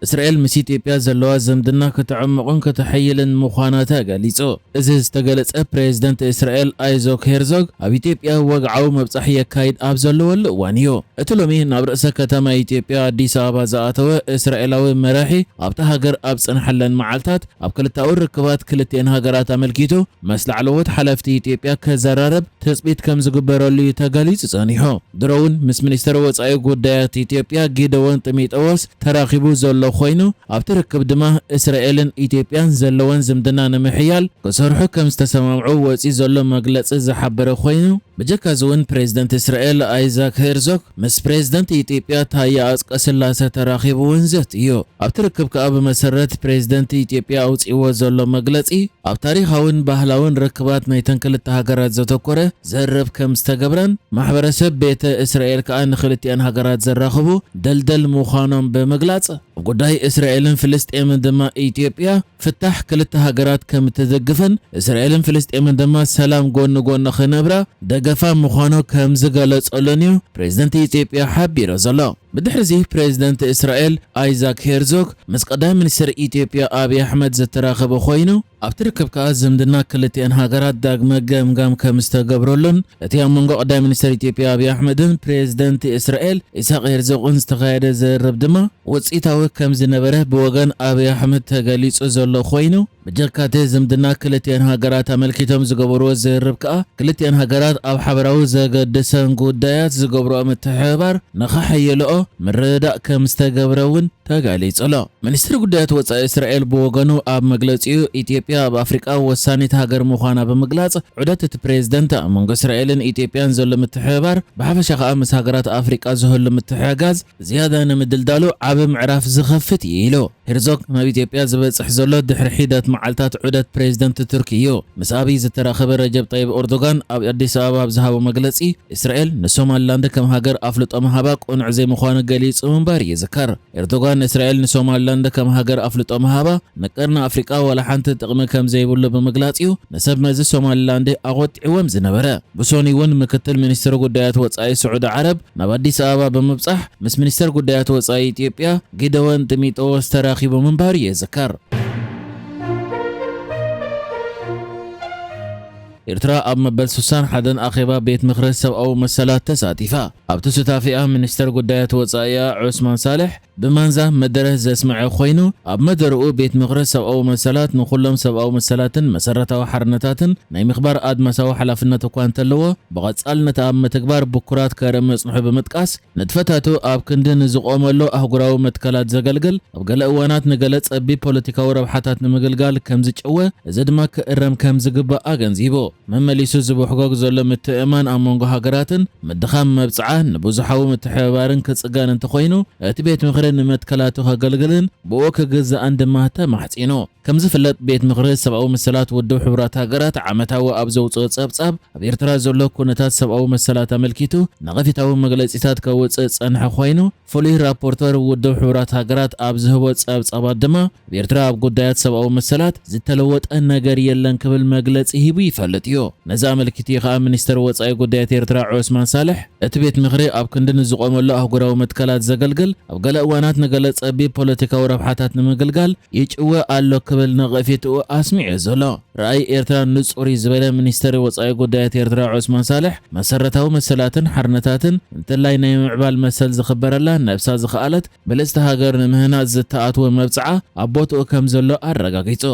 እስራኤል ምስ ኢትዮጵያ ዘለዋ ዝምድና ከተዕምቕን ከተሐይልን ምዃና ተገሊጹ። እዚ ዝተገለጸ ፕሬዝደንት እስራኤል ኣይዞክ ሄርዞግ ኣብ ኢትዮጵያ ወግዓዊ መብጻሕ የካይድ ኣብ ዘለወሉ እዋን እዩ። እቲ ሎሚ ናብ ርእሰ ከተማ ኢትዮጵያ ኣዲስ ኣበባ ዝኣተወ እስራኤላዊ መራሒ ኣብታ ሃገር ኣብ ጽንሐለን መዓልታት ኣብ ክልታዊ ርክባት ክልቲኤን ሃገራት ኣመልኪቱ ምስ ላዕለዎት ሓለፍቲ ኢትዮጵያ ከዘራረብ ትጽቢት ከም ዝግበረሉ እዩ ተገሊጹ ጸኒሑ። ድሮ እውን ምስ ሚኒስትር ወጻኢ ጉዳያት ኢትዮጵያ ጊደዎን ጢሞቴዎስ ተራኺቡ ዘሎ ኮይኑ ኣብቲ ርክብ ድማ እስራኤልን ኢትዮጵያን ዘለወን ዝምድና ንምሕያል ክሰርሑ ከም ዝተሰማምዑ ወጺኡ ዘሎ መግለጺ ዝሓበረ ኮይኑ ብጀካ እዚ እውን ፕሬዝደንት እስራኤል ኣይዛክ ሄርዞግ ምስ ፕሬዝደንት ኢትዮጵያ ታየ ኣጽቀ ስላሰ ተራኺቡ እውን ዘትዩ። ኣብቲ ርክብ ከኣ ብመሰረት ፕሬዝደንት ኢትዮጵያ ኣውጺእዎ ዘሎ መግለጺ ኣብ ታሪኻውን ባህላውን ርክባት ናይተን ክልተ ሃገራት ዘተኮረ ዘርብ ከም ዝተገብረን ማሕበረሰብ ቤተ እስራኤል ከኣ ንክልቲኣን ሃገራት ዘራኽቡ ደልደል ምዃኖም ብምግላጽ ኣብ ጉዳይ እስራኤልን ፍልስጤምን ድማ ኢትዮጵያ ፍታሕ ክልተ ሃገራት ከም እትድግፍን እስራኤልን ፍልስጤምን ድማ ሰላም ጎኒ ጎኒ ክነብራ ደገፋ ምዃኑ ከም ዝገለጸሉን እዩ ፕሬዝደንት ኢትዮጵያ ሓቢሩ ዘሎ። ብድሕሪዚ ፕሬዝደንት እስራኤል ኣይዛክ ሄርዞግ ምስ ቀዳማይ ሚኒስትር ኢትዮጵያ ኣብይ ኣሕመድ ዝተራኸበ ኮይኑ ኣብቲ ርክብ ከኣ ዝምድና ክልቲኤን ሃገራት ዳግመ ገምጋም ከም ዝተገብረሉን እቲ ኣብ መንጎ ቀዳማይ ሚኒስትር ኢትዮጵያ ኣብይ ኣሕመድን ፕሬዝደንት እስራኤል ኢሳቅ ሄርዞግን ዝተኻየደ ዘርብ ድማ ውፅኢታዊ ከም ዝነበረ ብወገን ኣብይ ኣሕመድ ተገሊፁ ዘሎ ኮይኑ ብጀካቲ ዝምድና ክልቲኤን ሃገራት ኣመልኪቶም ዝገበርዎ ዝርብ ከኣ ክልቲኤን ሃገራት ኣብ ሓበራዊ ዘገድሰን ጉዳያት ዝገብርኦ ምትሕብባር ንኸሐየልኦ ምርድዳእ ከም ዝተገብረ እውን ተገሊጹ ኣሎ። ሚኒስትሪ ጉዳያት ወጻኢ እስራኤል ብወገኑ ኣብ መግለጺኡ ኢትዮጵያ ኣብ ኣፍሪቃ ወሳኒት ሃገር ምዃና ብምግላጽ ዑደት እቲ ፕሬዝደንት ኣብ መንጎ እስራኤልን ኢትዮጵያን ዘሎ ምትሕብባር ብሓፈሻ ከኣ ምስ ሃገራት ኣፍሪቃ ዝህሉ ምትሕግጋዝ ዝያዳ ንምድልዳሉ ዓቢ ምዕራፍ ዝኸፍት እዩ ኢሉ። ሄርዞግ ናብ ኢትዮጵያ ዝበጽሕ ዘሎ ድሕሪ ሒደት መዓልታት ዑደት ፕሬዝደንት ቱርኪ እዩ። ምስ ኣብይ ዝተራኸበ ረጀብ ጣይብ ኤርዶጋን ኣብ ኣዲስ ኣበባ ኣብ ዝሃቦ መግለጺ እስራኤል ንሶማልላንድ ከም ሃገር ኣፍልጦ ምሃባ ቅኑዕ ዘይምዃኑ ገሊጹ ምንባር ይዝከር። ኤርዶጋን እስራኤል ንሶማልላንድ ከም ሃገር ኣፍልጦ ምሃባ ንቀርኒ ኣፍሪቃ ዋላ ሓንቲ ጥቕሚ ከም ዘይብሉ ብምግላጽ እዩ ንሰብ መዚ ሶማልላንድ ኣቖጢዕዎም ዝነበረ። ብሶኒ እውን ምክትል ሚኒስትር ጉዳያት ወጻኢ ስዑዲ ዓረብ ናብ ኣዲስ ኣበባ ብምብጻሕ ምስ ሚኒስትር ጉዳያት ወጻኢ ኢትዮጵያ ጊደወን ጢሞቴዎስ ተራኺቡ ምንባሩ ይዝከር። ኤርትራ ኣብ መበል ስሳን ሓደን ኣኼባ ቤት ምኽሪ ሰብኣዊ መሰላት ተሳቲፋ። ኣብቲ ሱታፌኣ ሚኒስተር ጉዳያት ወጻኢኣ ዑስማን ሳልሕ ብማንዛ መደረ ዘስምዐ ኮይኑ ኣብ መደርኡ ቤት ምኽሪ ሰብኣዊ መሰላት ንኹሎም ሰብኣዊ መሰላትን መሰረታዊ ሓርነታትን ናይ ምኽባር ኣድማሳዊ ሓላፍነት እኳ እንተለዎ ብቐጻልነት ኣብ ምትግባር ብኩራት ከረ መጽንሑ ብምጥቃስ ንጥፈታቱ ኣብ ክንዲ ንዝቖመሉ ኣህጉራዊ መትከላት ዘገልግል ኣብ ገለ እዋናት ንገለ ጸቢብ ፖለቲካዊ ረብሓታት ንምግልጋል ከም ዝጨወ እዚ ድማ ክእረም ከም ዝግባእ ኣገንዚቡ። መመሊሱ ዝብሕጎግ ዘሎ ምትእምማን ኣብ መንጎ ሃገራትን ምድኻም መብጽዓ ንብዙሓዊ ምትሕብባርን ክጽገን እንተኾይኑ እቲ ቤት ምኽሪ ንመትከላቱ ከገልግልን ብኡ ክግዛእን ድማ ተማሕጺኑ። ከም ዝፍለጥ ቤት ምኽሪ ሰብኣዊ መሰላት ውድብ ሕቡራት ሃገራት ዓመታዊ ኣብ ዘውፅኦ ፀብፃብ ኣብ ኤርትራ ዘሎ ኩነታት ሰብኣዊ መሰላት ኣመልኪቱ ነቐፊታዊ መግለፂታት ከውፅእ ዝፀንሐ ኮይኑ ፍሉይ ራፖርተር ውድብ ሕቡራት ሃገራት ኣብ ዝህቦ ጸብጻባት ድማ ኣብ ኤርትራ ኣብ ጉዳያት ሰብኣዊ መሰላት ዝተለወጠ ነገር የለን ክብል መግለጺ ሂቡ ይፈልጥ እዩ። ነዚ ኣመልኪቱ እዩ ከኣ ሚኒስተር ወጻኢ ጉዳያት ኤርትራ ዑስማን ሳልሕ እቲ ቤት ምኽሪ ኣብ ክንዲ ንዝቖመሉ ኣህጉራዊ መትከላት ዘገልግል ኣብ ገለ እዋናት ንገለ ጸቢብ ፖለቲካዊ ረብሓታት ንምግልጋል ይጭወ ኣሎ ክብል ነቐፌትኡ ኣስሚዑ ዘሎ። ራእይ ኤርትራ ንጹር እዩ ዝበለ ሚኒስተር ወጻኢ ጉዳያት ኤርትራ ዑስማን ሳልሕ መሰረታዊ መሰላትን ሓርነታትን እንተላይ ናይ ምዕባል መሰል ዝኽበረላ ነብሳ ዝኸኣለት ብልጽቲ ሃገር ንምህናጽ ዝተኣትወ መብጽዓ ኣብ ቦትኡ ከም ዘሎ ኣረጋጊጹ።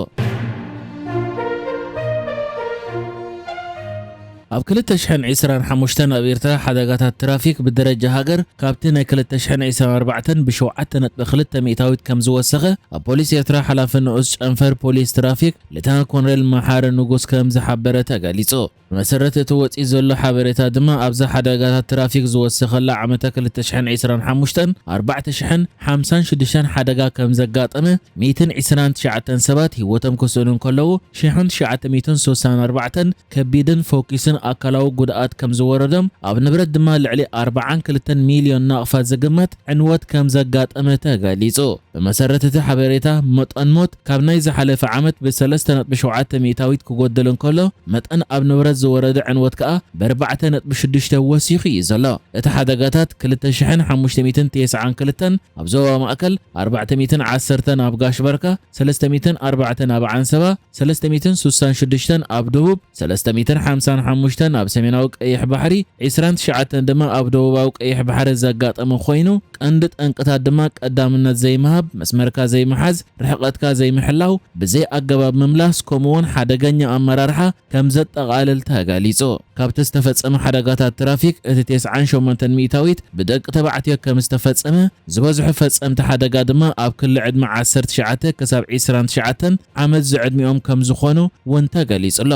ኣብ ክልተ ሽሕን ዕስራን ሓሙሽተን ኣብ ኤርትራ ሓደጋታት ትራፊክ ብደረጃ ሃገር ካብቲ ናይ ክልተ ሽሕን ዕስራን ኣርባዕተን ብሸውዓተ ነጥቢ ክልተ ሚእታዊት ከም ዝወሰኸ ኣብ ፖሊስ ኤርትራ ሓላፊ ንኡስ ጨንፈር ፖሊስ ትራፊክ ሌተና ኮሎኔል መሓሪ ንጉስ ከም ዝሓበረ ተገሊጹ። ብመሰረት እቲ ወጺኡ ዘሎ ሓበሬታ ድማ ኣብዛ ሓደጋታት ትራፊክ ዝወሰኸላ ዓመተ ክልተ ሽሕን ዕስራን ሓሙሽተን ኣርባዕተ ሽሕን ሓምሳን ሽዱሽተን ሓደጋ ከም ዘጋጠመ ሚእትን ዕስራን ትሽዓተን ሰባት ህይወቶም ክስእኑ እንከለዉ ሽሕን ትሽዓተ ሚእትን ስሳን ኣርባዕተን ከቢድን ፎኪስን ኣካላዊ ጉድኣት ከም ዝወረዶም፣ ኣብ ንብረት ድማ ልዕሊ ኣርባዓን ክልተን ሚልዮን ናቕፋ ዝግመት ዕንወት ከም ዘጋጠመ ተገሊጹ። ብመሰረት እቲ ሓበሬታ፣ መጠን ሞት ካብ ናይ ዝሓለፈ ዓመት ብ ሰለስተ ነጥቢ ሸውዓተ ሚእታዊት ክጎድል እንከሎ፣ መጠን ኣብ ንብረት ዝወረደ ዕንወት ከኣ ብ ኣርባዕተ ነጥቢ ሽዱሽተ ወሲኹ እዩ ዘሎ። እቲ ሓደጋታት ክልተ ሽሕን ሓሙሽተ ሚእትን ተስዓን ክልተን ኣብ ዞባ ማእከል፣ ኣርባዕተ ሚእትን ዓሰርተን ኣብ ጋሽ ባርካ፣ ሰለስተ ሚእትን ኣርባዕተን ኣብ ዓንሰባ፣ ሰለስተ ሚእትን ስሳን ሽዱሽተን ኣብ ደቡብ፣ ሰለስተ ሚእትን ሓምሳን ሓሙሽተን ኣብ ሰሜናዊ ቀይሕ ባሕሪ፣ ዒስራን ትሽዓተን ድማ ኣብ ደቡባዊ ቀይሕ ባሕሪ ዘጋጠመ ኮይኑ፣ ቀንዲ ጠንቅታት ድማ ቀዳምነት ዘይምሃብ፣ መስመርካ ዘይምሓዝ፣ ርሕቀትካ ዘይምሕላው፣ ብዘይ ኣገባብ ምምላስ፣ ከምኡውን ሓደገኛ ኣመራርሓ ከም ዘጠቓልል ተገሊጹ። ካብቲ ዝተፈጸመ ሓደጋታት ትራፊክ፣ እቲ ተስዓን ሸሞንተን ሚእታዊት ብደቂ ተባዕትዮ ከም ዝተፈጸመ፣ ዝበዝሑ ፈጸምቲ ሓደጋ ድማ ኣብ ክሊ ዕድመ ዓሰርተ ትሽዓተ ክሳብ ዒስራን ትሽዓተን ዓመት ዝዕድሚኦም ከም ዝኾኑ እውን ተገሊጹ ኣሎ።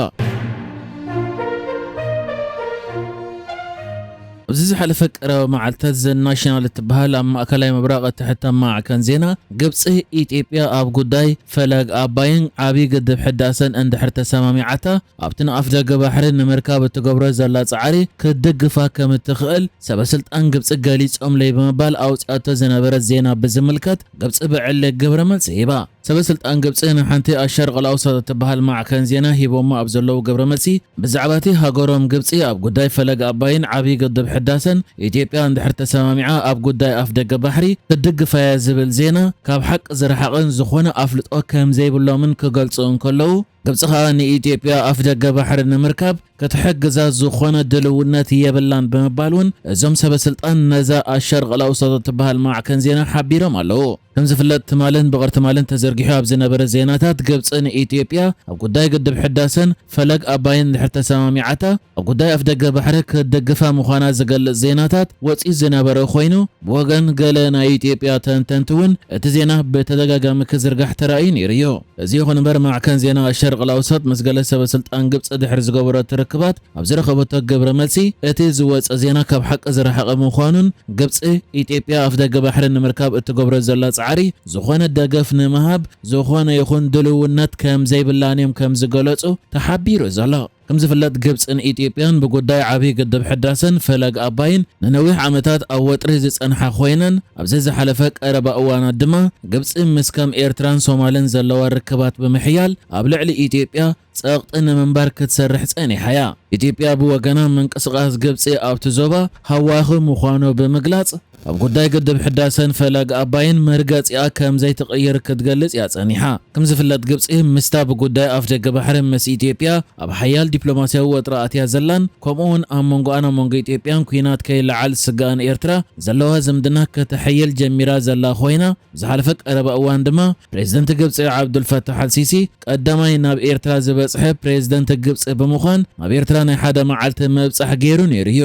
ኣብዚ ዝሓለፈ ቀረባ መዓልታት ዘ ናሽናል እትበሃል ኣብ ማእከላይ ምብራቕ እትሕተም ማዕከን ዜና፣ ግብጺ ኢትዮጵያ ኣብ ጉዳይ ፈለግ ኣባይን ዓብዪ ግድብ ሕዳሰን እንድሕር ተሰማሚዓታ፣ ኣብቲ ንኣፍ ደገ ባሕሪ ንምርካብ እትገብሮ ዘላ ጻዕሪ ክትድግፋ ከም እትኽእል ሰበ ስልጣን ግብጺ ገሊጾምለይ ብምባል ኣውጺኣቶ ዝነበረት ዜና ብዝምልከት ግብጺ ብዕሊ ግብረ መልሲ ሂባ። ሰበ ስልጣን ግብጺ ንሓንቲ ኣሸርቕ ኣልኣውሳጥ እትበሃል ማዕከን ዜና ሂቦሞ ኣብ ዘለዉ ግብረ መልሲ፣ ብዛዕባ እቲ ሃገሮም ግብጺ ኣብ ጉዳይ ፈለግ ኣባይን ዓብዪ ግድብ ሕዳሰን ኢትዮጵያ እንድሕር ተሰማሚዓ ኣብ ጉዳይ ኣፍ ደገ ባሕሪ ክትድግፋ እያ ዝብል ዜና ካብ ሓቂ ዝረሓቐን ዝኾነ ኣፍልጦ ከም ዘይብሎምን ክገልጹ እንከለዉ፣ ግብጺ ከኣ ንኢትዮጵያ ኣፍ ደገ ባሕሪ ንምርካብ ክትሕግዛ ዝኾነ ድልውነት የብላን ብምባል እውን እዞም ሰበ ስልጣን ነዛ ኣሸርቕ ኣልኣውሳጥ እትበሃል ማዕከን ዜና ሓቢሮም ኣለዉ። ከም ዝፍለጥ ትማልን ብቕር ትማልን ተዘርጊሑ ኣብ ዝነበረ ዜናታት፣ ግብጺ ንኢትዮጵያ ኣብ ጉዳይ ግድብ ሕዳሰን ፈለግ ኣባይን እንድሕር ተሰማሚዓታ፣ ኣብ ጉዳይ ኣፍ ደገ ባሕሪ ክትድግፋ ምዃና ዝገልጽ ዜናታት ወጺኡ ዝነበረ ኮይኑ፣ ብወገን ገለ ናይ ኢትዮጵያ ተንተንቲ እውን እቲ ዜና ብተደጋጋሚ ክዝርጋሕ ተራእዩ ነይሩ እዩ። እዚ ይኹን እምበር፣ ማዕከን ዜና ኣሸርቕ ኣልኣውሳጥ ምስ ገለ ሰበ ስልጣን ግብጺ ድሕሪ ዝገበረቶ ርክባት ኣብ ዝረኸበቶ ግብረ መልሲ፣ እቲ ዝወጸ ዜና ካብ ሓቂ ዝረሓቐ ምዃኑን፣ ግብጺ ኢትዮጵያ ኣፍ ደገ ባሕሪ ንምርካብ እትገብሮ ዘላ ጻዕሪ ዝኾነ ደገፍ ንምሃብ ዝኾነ ይኹን ድልውነት ከም ዘይብላን እዮም ከም ዝገለጹ ተሓቢሩ ዘሎ። ከም ዝፍለጥ፣ ግብጽን ኢትዮጵያን ብጉዳይ ዓብዪ ግድብ ሕዳሰን ፈለግ ኣባይን ንነዊሕ ዓመታት ኣብ ወጥሪ ዝጸንሓ ኮይነን፣ ኣብዚ ዝሓለፈ ቀረባ እዋናት ድማ ግብጺ ምስ ከም ኤርትራን ሶማልን ዘለዋ ርክባት ብምሕያል ኣብ ልዕሊ ኢትዮጵያ ጸቕጢ ንምንባር ክትሰርሕ ጸኒሓ እያ። ኢትዮጵያ ብወገና፣ ምንቅስቓስ ግብጺ ኣብቲ ዞባ ሃዋኺ ምዃኑ ብምግላጽ፣ ኣብ ጉዳይ ግድብ ሕዳሰን ፈለግ ኣባይን መርገጺኣ ከም ዘይትቕይር ክትገልጽ እያ ጸኒሓ። ከም ዝፍለጥ፣ ግብጺ ምስታ ብጉዳይ ኣፍ ደገ ባሕሪ ምስ ኢትዮጵያ ኣብ ሓያል ዲፕሎማስያዊ ወጥሪ ኣትያ ዘላን፣ ከምኡ እውን ኣብ መንጎኣን ኣብ መንጎ ኢትዮጵያን ኲናት ከይለዓል ስግኣን ኤርትራ ዘለዋ ዝምድና ከተሐይል ጀሚራ ዘላ ኮይና፣ ዝሓለፈ ቀረባ እዋን ድማ ፕሬዝደንት ግብጺ ዓብዱልፈታሕ ኣልሲሲ ቀዳማይ ናብ ኤርትራ ዝበጽሐ ፕሬዝደንት ግብጺ ብምዃን፣ ናብ ኤርትራ ናይ ሓደ መዓልቲ ምብጻሕ ገይሩ ነይሩ እዩ።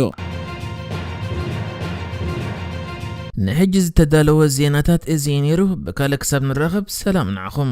ንሕጂ ዝተዳለወ ዜናታት እዚ እዩ ነይሩ። ብካልእ ክሳብ ንራኸብ፣ ሰላም ንዓኹም።